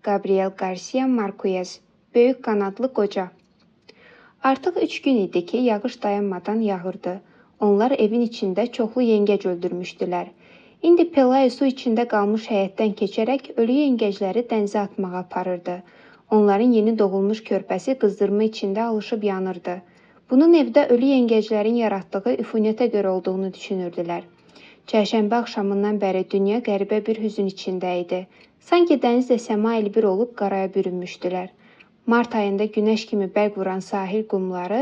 Gabriel Garcia Marquez, Böyük qanadlı qoca. Artıq 3 gün idi ki, yağış dayanmadan yağırdı. Onlar evin içində çoxlu yengəc öldürmüşdülər. İndi Pelayo su içində qalmış həyətdən keçərək ölü yengəcləri dənizə atmağa aparırdı. Onların yeni doğulmuş körpəsi qızdırma içində alışıb yanırdı. Bunun evdə ölü yengəclərin yaratdığı üfunətə görə olduğunu düşünürdülər. Çərşənbə axşamından bəri dünya qəribə bir hüzün içində idi. Sanki dənizlə səma ilə bir olub qaraya bürünmüşdülər. Mart ayında günəş kimi bərq vuran sahil qumları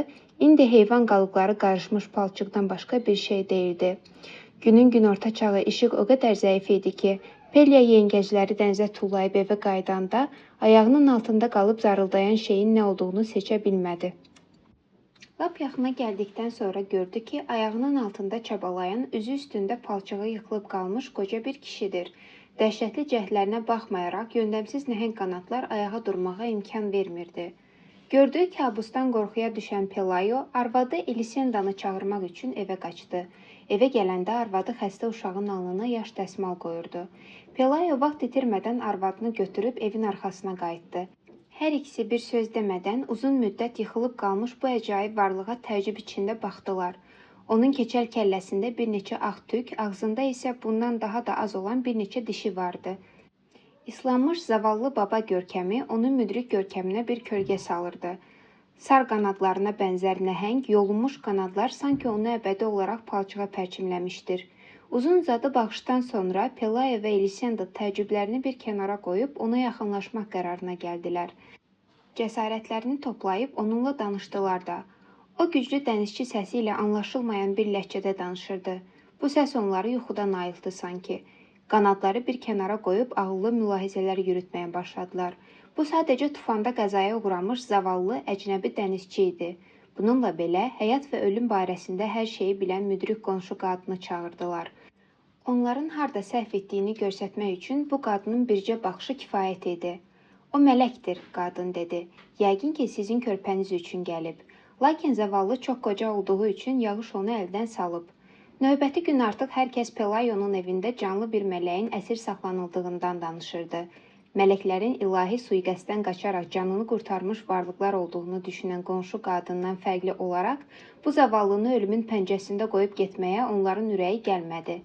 indi heyvan qalıqları qarışmış palçıqdan başqa bir şey deyildi. Günün günorta çağı işıq o qədər zəif idi ki, Pelya yengəcləri dənizə tullayıb evə qayıdanda ayağının altında qalıb zarıldayan şeyin nə olduğunu seçə bilmədi. Lap yaxına gəldikdən sonra gördü ki, ayağının altında çabalayan, üzü üstündə palçığa yıxılıb qalmış qoca bir kişidir. Dəhşətli cəhdlərinə baxmayaraq, yöndəmsiz nəhəng qanadlar ayağa durmağa imkan vermirdi. Gördüyü kabusdan qorxuya düşən Pelayo arvadı Elisendanı çağırmaq üçün evə qaçdı. Evə gələndə arvadı xəstə uşağın alnına yaş dəsmal qoyurdu. Pelayo vaxt itirmədən arvadını götürüb evin arxasına qayıtdı. Hər ikisi bir söz demədən uzun müddət yıxılıb qalmış bu əcaib varlığa təəccüb içində baxdılar. Onun keçəl kəlləsində bir neçə ağ tük, ağzında isə bundan daha da az olan bir neçə dişi vardı. İslanmış zavallı baba görkəmi onun müdrik görkəminə bir kölgə salırdı. Sar qanadlarına bənzər nəhəng, yolunmuş qanadlar sanki onu əbədi olaraq palçığa pərçimləmişdir. Uzun-uzadı baxışdan sonra Pelayo və Elisenda təəccüblərini bir kənara qoyub ona yaxınlaşmaq qərarına gəldilər. Cəsarətlərini toplayıb onunla danışdılar da. O güclü dənizçi səsi ilə anlaşılmayan bir ləhcədə danışırdı. Bu səs onları yuxudan ayıltdı sanki. Qanadları bir kənara qoyub ağıllı mülahizələr yürütməyə başladılar. Bu sadəcə tufanda qəzaya uğramış zavallı əcnəbi dənizçi idi. Bununla belə, həyat və ölüm barəsində hər şeyi bilən müdrik qonşu qadını çağırdılar. Onların harda səhv etdiyini göstərmək üçün bu qadının bircə baxışı kifayət idi. O mələkdir, qadın dedi. Yəqin ki, sizin körpəniz üçün gəlib. Lakin zavallı çox qoca olduğu üçün yağış onu əldən salıb. Növbəti gün artıq hər kəs Pelayonun evində canlı bir mələyin əsir saxlanıldığından danışırdı. Mələklərin ilahi sui-qəsddən qaçaraq canını qurtarmış varlıqlar olduğunu düşünən qonşu qadından fərqli olaraq bu zavallını ölümün pəncəsində qoyub getməyə onların ürəyi gəlmədi.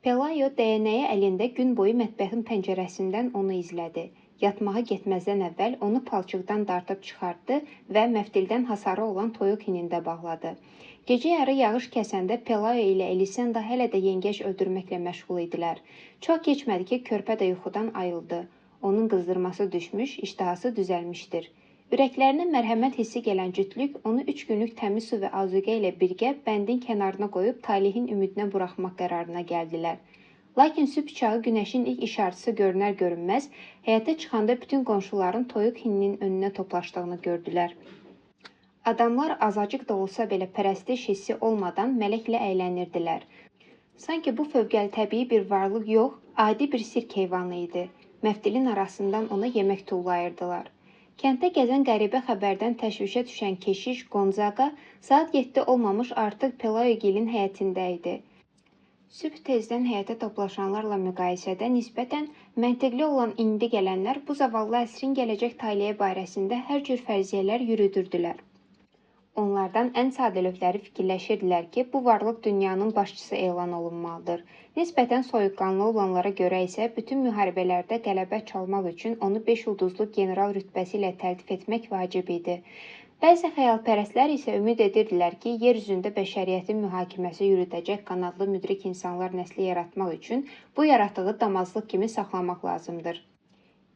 Pelayo dəyənəyi əlində gün boyu mətbəxin pəncərəsindən onu izlədi. Yatmağa getməzdən əvvəl onu palçıqdan dartıb çıxartdı və məftildən hasarı olan toyuq hinində bağladı. Gecə yarı yağış kəsəndə Pelayo ilə Elisenda hələ də yengəc öldürməklə məşğul idilər. Çox keçmədi ki, körpə də yuxudan ayıldı. Onun qızdırması düşmüş, iştahası düzəlmişdir. Ürəklərinə mərhəmət hissi gələn cütlük onu 3 günlük təmiz su və azuqə ilə birgə bəndin kənarına qoyub talihin ümidinə buraxmaq qərarına gəldilər. Lakin sübh çağı günəşin ilk işartısı görünər görünməz həyətə çıxanda bütün qonşuların toyuq hininin önünə toplaşdığını gördülər. Adamlar azacıq da olsa belə pərəstiş hissi olmadan mələklə əylənirdilər. Sanki bu fövqəltəbii bir varlıq yox, adi bir sirk heyvanı idi. Məftilin arasından ona yemək tullayırdılar. Kənddə gəzən qəribə xəbərdən təşvişə düşən keşiş Gonzaga saat 7 olmamış artıq Pelayogilin həyətində idi. Sübh tezdən həyətə toplaşanlarla müqayisədə nisbətən məntiqli olan indi gələnlər bu zavallı əsrin gələcək taleyi barəsində hər cür fərziyyələr yürüdürdülər. Onlardan ən sadəlövhləri fikirləşirdilər ki, bu varlıq dünyanın başçısı elan olunmalıdır. Nisbətən soyuqqanlı olanlara görə isə bütün müharibələrdə qələbə çalmaq üçün onu 5 ulduzlu general rütbəsi ilə təltif etmək vacib idi. Bəzi xəyalpərəstlər isə ümid edirdilər ki, yer üzündə bəşəriyyətin mühakiməsi yürüdəcək qanadlı müdrik insanlar nəsli yaratmaq üçün bu yaratığı damazlıq kimi saxlamaq lazımdır.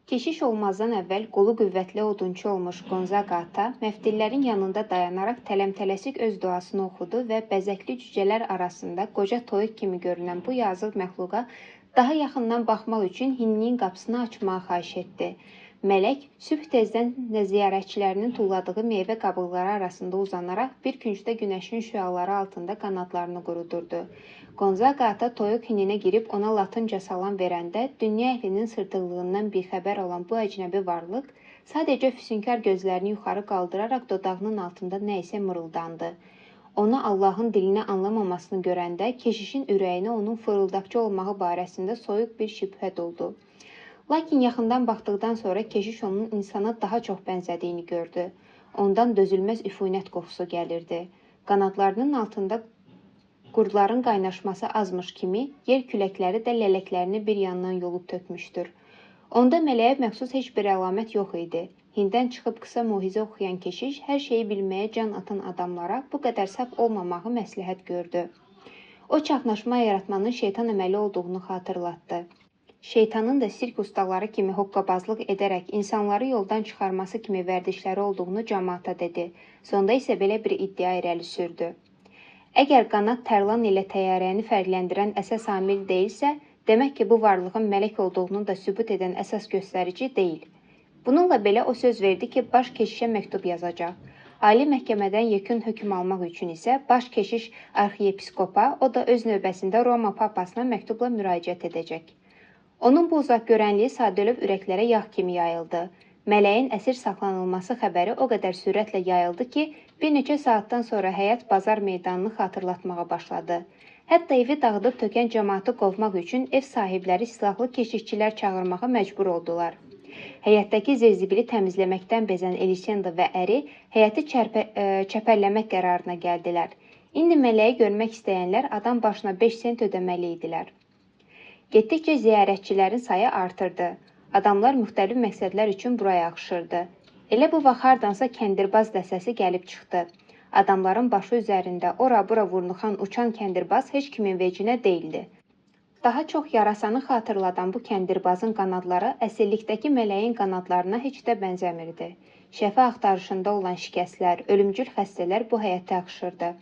Keşiş olmazdan əvvəl qolu qüvvətli odunçu olmuş Gonzaga ata məftillərin yanında dayanaraq tələm-tələsik öz duasını oxudu və bəzəkli cücələr arasında qoca toyuq kimi görünən bu yazıq məxluqa daha yaxından baxmaq üçün hinliyin qapısını açmağı xahiş etdi. Mələk sübh tezdən ziyarətçilərinin tulladığı meyvə qabıqları arasında uzanaraq bir küncdə günəşin şüaları altında qanadlarını qurudurdu. Gonzaga ata toyuq hininə girib ona latınca salam verəndə dünya əhlinin sırtıqlığından bixəbər olan bu əcnəbi varlıq sadəcə füsunkar gözlərini yuxarı qaldıraraq dodağının altında nə isə mırıldandı. Ona Allahın dilini anlamamasını görəndə keşişin ürəyinə onun fırıldaqçı olmağı barəsində soyuq bir şübhə doldu. Lakin yaxından baxdıqdan sonra keşiş onun insana daha çox bənzədiyini gördü. Ondan dözülməz üfunət qoxusu gəlirdi. Qanadlarının altında qurdların qaynaşması azmış kimi, yer küləkləri də lələklərini bir yandan yolub tökmüşdür. Onda mələyə məxsus heç bir əlamət yox idi. Hinddən çıxıb qısa moizə oxuyan keşiş hər şeyi bilməyə can atan adamlara bu qədər saf olmamağı məsləhət gördü. O çaxnaşma yaratmanın şeytan əməli olduğunu xatırlatdı. Şeytanın da sirk ustaları kimi hoqqabazlıq edərək insanları yoldan çıxarması kimi vərdişləri olduğunu camaata dedi. Sonda isə belə bir iddia irəli sürdü. Əgər qanad tərlan ilə təyyarəni fərqləndirən əsas amil deyilsə, demək ki, bu varlığın mələk olduğunu da sübut edən əsas göstərici deyil. Bununla belə o söz verdi ki, baş keşişə məktub yazacaq. Ali məhkəmədən yekun hökm almaq üçün isə baş keşiş arxiyepiskopa, o da öz növbəsində Roma papasına məktubla müraciət edəcək. Onun bu uzaqgörənliyi sadəlövh ürəklərə yağ kimi yayıldı. Mələyin əsir saxlanılması xəbəri o qədər sürətlə yayıldı ki, bir neçə saatdan sonra həyət bazar meydanını xatırlatmağa başladı. Hətta evi dağıdıb tökən camaatı qovmaq üçün ev sahibləri silahlı keşişçilər çağırmağa məcbur oldular. Həyətdəki zirzibili təmizləməkdən bezən Elisenda və əri həyəti çəpərləmək qərarına gəldilər. İndi mələyi görmək istəyənlər adam başına 5 sent ödəməli idilər. Getdikcə ziyarətçilərin sayı artırdı. Adamlar müxtəlif məqsədlər üçün buraya axışırdı. Elə bu vaxt hardansa kəndirbaz dəstəsi gəlib çıxdı. Adamların başı üzərində ora-bura vurnuxan uçan kəndirbaz heç kimin vecinə deyildi. Daha çox yarasanı xatırladan bu kəndirbazın qanadları əsirlikdəki mələyin qanadlarına heç də bənzəmirdi. Şəfa axtarışında olan şikəstlər, ölümcül xəstələr bu həyətə axışırdı.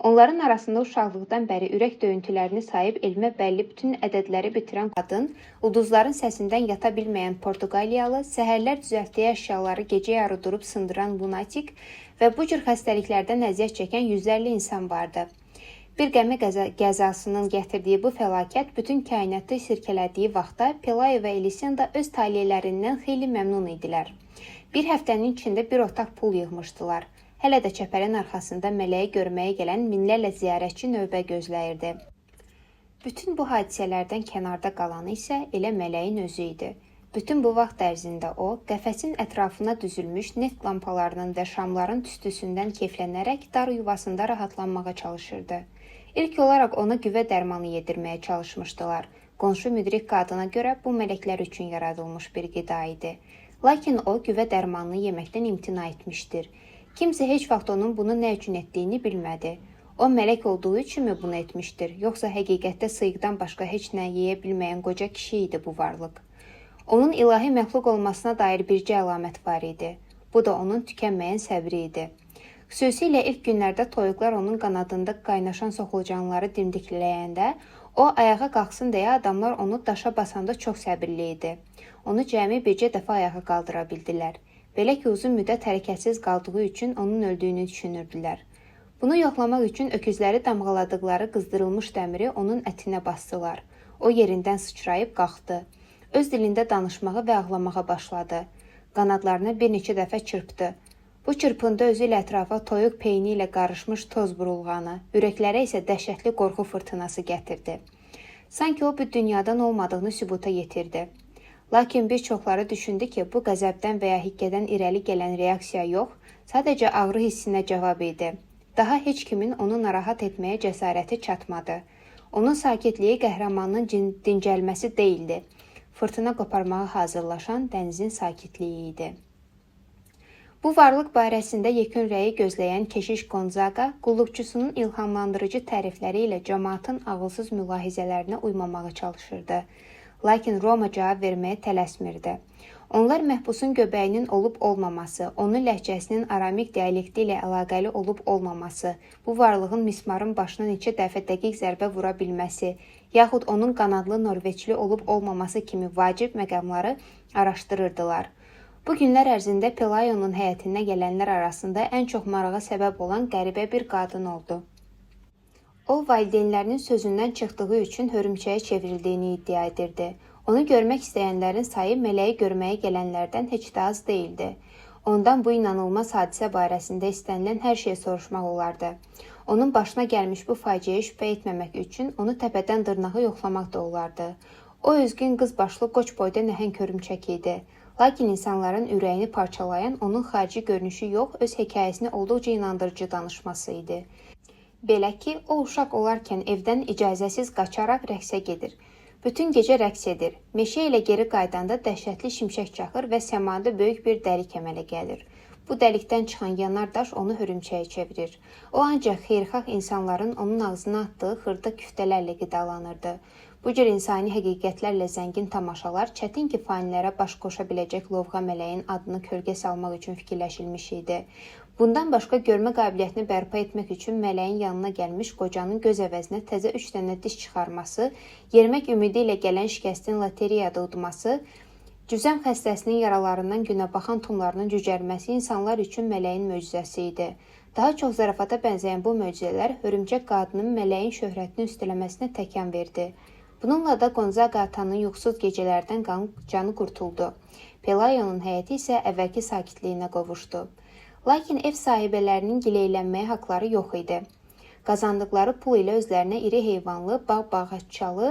Onların arasında uşaqlıqdan bəri ürək döyüntülərini sayıb elmə bəlli bütün ədədləri bitirən qadın, ulduzların səsindən yata bilməyən Portuqaliyalı, səhərlər düzəltdiyi əşyaları gecə yarı durub sındıran lunatik və bu cür xəstəliklərdən əziyyət çəkən yüzlərlə insan vardı. Bir gəmi qəzasının gətirdiyi bu fəlakət bütün kainatı sirkələdiyi vaxtda Pelayo və Elisenda öz taleylərindən xeyli məmnun idilər. Bir həftənin içində bir otaq pul yığmışdılar. Hələ də çəpərin arxasında mələyi görməyə gələn minlərlə ziyarətçi növbə gözləyirdi. Bütün bu hadisələrdən kənarda qalanı isə elə mələyin özü idi. Bütün bu vaxt ərzində o, qəfəsin ətrafına düzülmüş neft lampalarının və şamların tüstüsündən keyflənərək dar yuvasında rahatlanmağa çalışırdı. İlk olaraq ona güvə dərmanı yedirməyə çalışmışdılar. Qonşu müdrik qadına görə bu mələklər üçün yaradılmış bir qida idi. Lakin o, güvə dərmanını yeməkdən imtina etmişdir. Kimsə heç vaxt onun bunu nə üçün etdiyini bilmədi. O mələk olduğu üçünmü bunu etmişdir, yoxsa həqiqətdə sıyıqdan başqa heç nə yeyə bilməyən qoca kişi idi bu varlıq. Onun ilahi məxluq olmasına dair bircə əlamət var idi. Bu da onun tükənməyən səbri idi. Xüsusilə ilk günlərdə toyuqlar onun qanadında qaynaşan soxulcanları dimdikləyəndə, o ayağa qalxsın deyə adamlar onu daşa basanda çox səbirli idi. Onu cəmi bircə dəfə ayağa qaldıra bildilər. Belə ki, uzun müddət hərəkətsiz qaldığı üçün onun öldüyünü düşünürdülər. Bunu yoxlamaq üçün öküzləri damğaladıqları qızdırılmış dəmiri onun ətinə basdılar. O yerindən sıçrayıb qalxdı. Öz dilində danışmağa və ağlamağa başladı. Qanadlarını bir neçə dəfə çırpdı. Bu çırpıntı özü ilə ətrafa toyuq peyni ilə qarışmış toz burulğanı, ürəklərə isə dəhşətli qorxu fırtınası gətirdi. Sanki o bu dünyadan olmadığını sübuta yetirdi. Lakin bir çoxları düşündü ki, bu qəzəbdən və ya hiqqədən irəli gələn reaksiya yox, sadəcə ağrı hissinə cavab idi. Daha heç kimin onu narahat etməyə cəsarəti çatmadı. Onun sakitliyi qəhrəmanın dincəlməsi deyildi. Fırtına qoparmağa hazırlaşan dənizin sakitliyi idi. Bu varlıq barəsində yekun rəyi gözləyən keşiş Gonzaga qulluqçusunun ilhamlandırıcı tərifləri ilə camaatın ağılsız mülahizələrinə uymamağa çalışırdı. Lakin Roma cavab verməyə tələsmirdi. Onlar məhbusun göbəyinin olub-olmaması, onun ləhcəsinin aramik dialekti ilə əlaqəli olub-olmaması, bu varlığın mismarın başına neçə dəfə dəqiq zərbə vura bilməsi, yaxud onun qanadlı Norveçli olub-olmaması kimi vacib məqamları araşdırırdılar. Bu günlər ərzində Pelayonun həyətinə gələnlər arasında ən çox marağa səbəb olan qəribə bir qadın oldu. O, valideynlərinin sözündən çıxdığı üçün hörümçəyə çevrildiyini iddia edirdi. Onu görmək istəyənlərin sayı mələyi görməyə gələnlərdən heç də az deyildi. Ondan bu inanılmaz hadisə barəsində istənilən hər şeyi soruşmaq olardı. Onun başına gəlmiş bu faciəyə şübhə etməmək üçün onu təpədən dırnağa yoxlamaq da olardı. O özgün qız başlı qoç boyda nəhəng hörümçək idi. Lakin insanların ürəyini parçalayan onun xarici görünüşü yox, öz hekayəsini olduqca inandırıcı danışması idi. Belə ki, o uşaq olarkən evdən icazəsiz qaçaraq rəqsə gedir. Bütün gecə rəqs edir. Meşə ilə geri qayıdanda dəhşətli şimşək çaxır və səmada böyük bir dəlik əmələ gəlir. Bu dəlikdən çıxan yanar daş onu hörümçəyə çevirir. O ancaq xeyirxah insanların onun ağzına atdığı xırda küftələrlə qidalanırdı. Bu cür insani həqiqətlərlə zəngin tamaşalar çətin ki fanilərə baş qoşa biləcək lovğa mələyin adını kölgə salmaq üçün fikirləşilmiş idi. Bundan başqa görmə qabiliyyətini bərpa etmək üçün mələyin yanına gəlmiş qocanın göz əvəzinə təzə 3 dənə diş çıxarması, yerimək ümidi ilə gələn şikəstin loteriyada udması, cüzəm xəstəsinin yaralarından günəbaxan tumlarının cücərməsi insanlar üçün mələyin möcüzəsi idi. Daha çox zarafata bənzəyən bu möcüzələr hörümçək qadının mələyin şöhrətini üstələməsinə təkan verdi. Bununla da Gonzaga atanın yuxusuz gecələrdən canı qurtuldu. Pelayonun həyəti isə əvvəlki sakitliyinə qovuşdu. Lakin ev sahibələrinin gileylənməyə haqları yox idi. Qazandıqları pul ilə özlərinə iri heyvanlı, bağ-bağçalı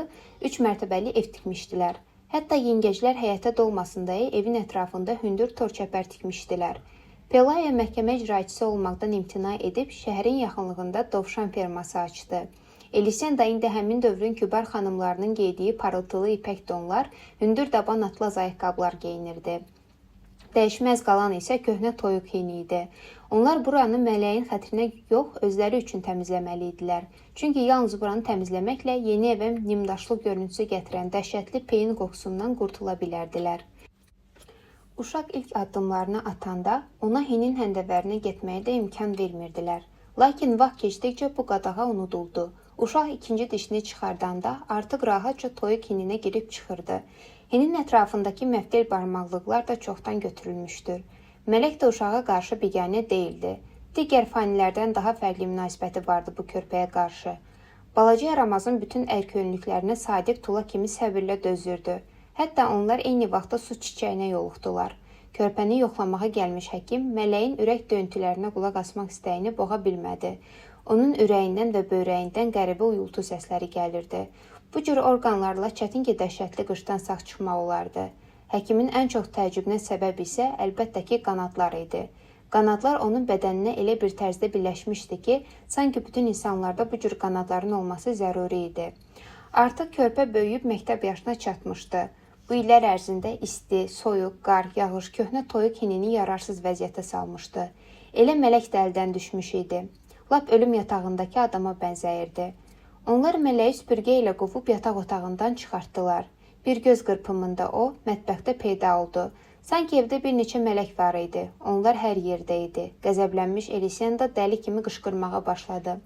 3 mərtəbəli ev tikmişdilər. Hətta yengəclər həyətə dolmasın deyə evin ətrafında hündür tor çəpər tikmişdilər. Pelayo məhkəmə icraçısı olmaqdan imtina edib şəhərin yaxınlığında dovşan ferması açdı. Elisenda indi həmin dövrün kübar xanımlarının geydiyi parıltılı ipək donlar, hündür daban atlaz ayaqqabılar geyinirdi. Dəyişməz qalan isə köhnə toyuq hini idi. Onlar buranı mələyin xətrinə yox, özləri üçün təmizləməli idilər. Çünki yalnız buranı təmizləməklə yeni evə nimdaşlıq görüntüsü gətirən dəhşətli peyin qoxusundan qurtula bilərdilər. Uşaq ilk addımlarını atanda ona hinin həndəvərinə getməyə də imkan vermirdilər. Lakin vaxt keçdikcə bu qadağa unuduldu. Uşaq ikinci dişini çıxardanda artıq rahatca toyuq hininə girib çıxırdı. Hinin ətrafındakı məftil barmaqlıqlar da çoxdan götürülmüşdür. Mələk də uşağa qarşı biganə deyildi. Digər fanilərdən daha fərqli münasibəti vardı bu körpəyə qarşı. Balaca yaramazın bütün ərköyünlüklərinə sadiq tula kimi səbirlə dözürdü. Hətta onlar eyni vaxtda su çiçəyinə yoluxdular. Körpəni yoxlamağa gəlmiş həkim mələyin ürək döyüntülərinə qulaq asmaq istəyini boğa bilmədi. Onun ürəyindən və böyrəyindən qəribə uyultu səsləri gəlirdi. Bu cür orqanlarla çətin ki dəhşətli qışdan sağ çıxmaq olardı. Həkimin ən çox təəccübünə səbəb isə əlbəttə ki qanadlar idi. Qanadlar onun bədəninə elə bir tərzdə birləşmişdi ki, sanki bütün insanlarda bu cür qanadların olması zəruri idi. Artıq körpə böyüyüb məktəb yaşına çatmışdı. Bu illər ərzində isti, soyuq, qar, yağış köhnə toyuq hinini yararsız vəziyyətə salmışdı. Elə mələk də əldən düşmüş idi. Lap ölüm yatağındakı adama bənzəyirdi. Onlar mələyi süpürgə ilə qovub yataq otağından çıxartdılar. Bir göz qırpımında o mətbəxdə peyda oldu. Sanki evdə bir neçə mələk var idi. Onlar hər yerdə idi. Qəzəblənmiş Elisenda dəli kimi qışqırmağa başladı.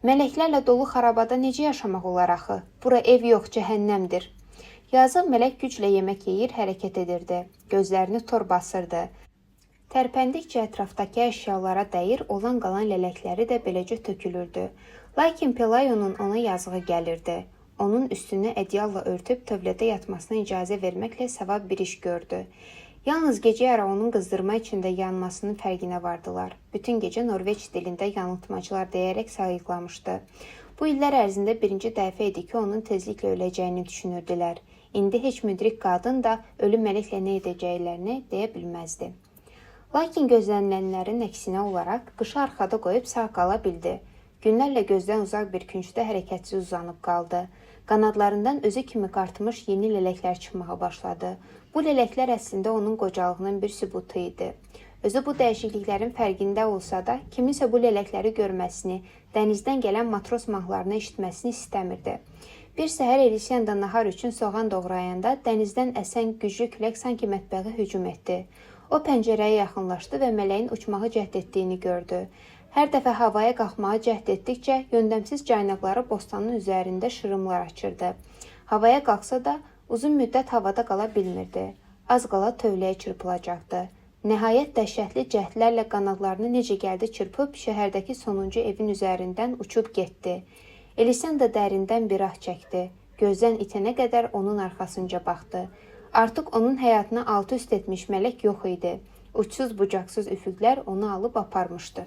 Mələklərlə dolu xarabada necə yaşamaq olar axı? Bura ev yox, cəhənnəmdir. Yazıq mələk güclə yemək yeyir, hərəkət edirdi. Gözlərini tor basırdı. Tərpəndikcə ətrafdakı əşyalara dəyir, olan qalan lələkləri də beləcə tökülürdü. Lakin Pelayonun ona yazığı gəlirdi. Onun üstünü ədyalla örtüb tövlədə yatmasına icazə verməklə savab bir iş gördü. Yalnız gecə yarı onun qızdırma içində yanmasının fərqinə vardılar. Bütün gecə Norveç dilində yanıltmacılar deyərək sayıqlamışdı. Bu illər ərzində birinci dəfə idi ki, onun tezliklə öləcəyini düşünürdülər. İndi heç müdrik qadın da ölü mələklə nə edəcəklərini deyə bilməzdi. Lakin gözlənilənlərin əksinə olaraq qışı arxada qoyub sağ qala bildi. Günlərlə gözdən uzaq bir küncdə hərəkətsiz uzanıb qaldı. Qanadlarından özü kimi qartmış yeni lələklər çıxmağa başladı. Bu lələklər əslində onun qocalığının bir sübutu idi. Özü bu dəyişikliklərin fərqində olsa da, kiminsə bu lələkləri görməsini, dənizdən gələn matros mahnılarını eşitməsini istəmirdi. Bir səhər Elisenda nahar üçün soğan doğrayanda dənizdən əsən güclü külək sanki mətbəxə hücum etdi. O pəncərəyə yaxınlaşdı və mələyin uçmağı cəhd etdiyini gördü. Hər dəfə havaya qalxmağa cəhd etdikcə yöndəmsiz caynaqları bostanın üzərində şırımlar açırdı. Havaya qalxsa da uzun müddət havada qala bilmirdi. Az qala tövləyə çırpılacaqdı. Nəhayət dəhşətli cəhdlərlə qanadlarını necə gəldi çırpıb şəhərdəki sonuncu evin üzərindən uçub getdi. Elisenda dərindən bir ah çəkdi. Gözdən itənə qədər onun arxasınca baxdı. Artıq onun həyatını alt-üst etmiş mələk yox idi. Uçsuz bucaqsız üfüqlər onu alıb aparmışdı.